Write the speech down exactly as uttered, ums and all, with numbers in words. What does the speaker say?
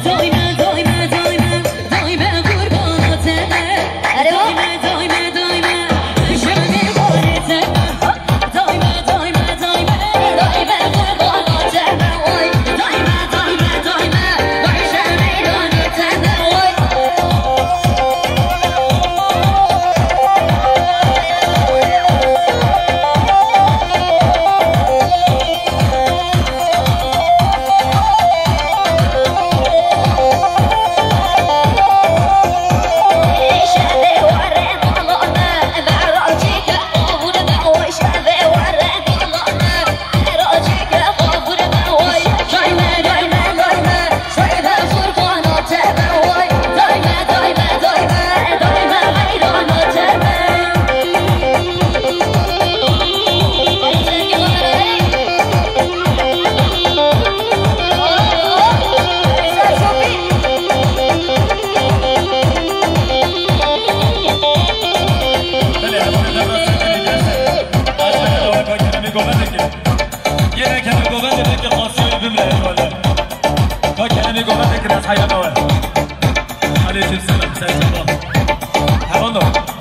Doyma, doyma, doyma, doyma kurbana te me. Erê wa. Doyma, doyma, doyma, şevê xwarê te me. Doyma, doyma, doyma, doyma kurbana te me. Oy. Doyma, doyma, doyma, şevê xwarê te me. Oy. Belê, ez ê dema sekinî dese. Ez ê ewa ka Keremî govende kir. Yine Keremî govende belki xasiyayı bimle wala. Ka Keremî govende kir, ez heyran we. Aleyküm selam, sen sabah. Hemen o.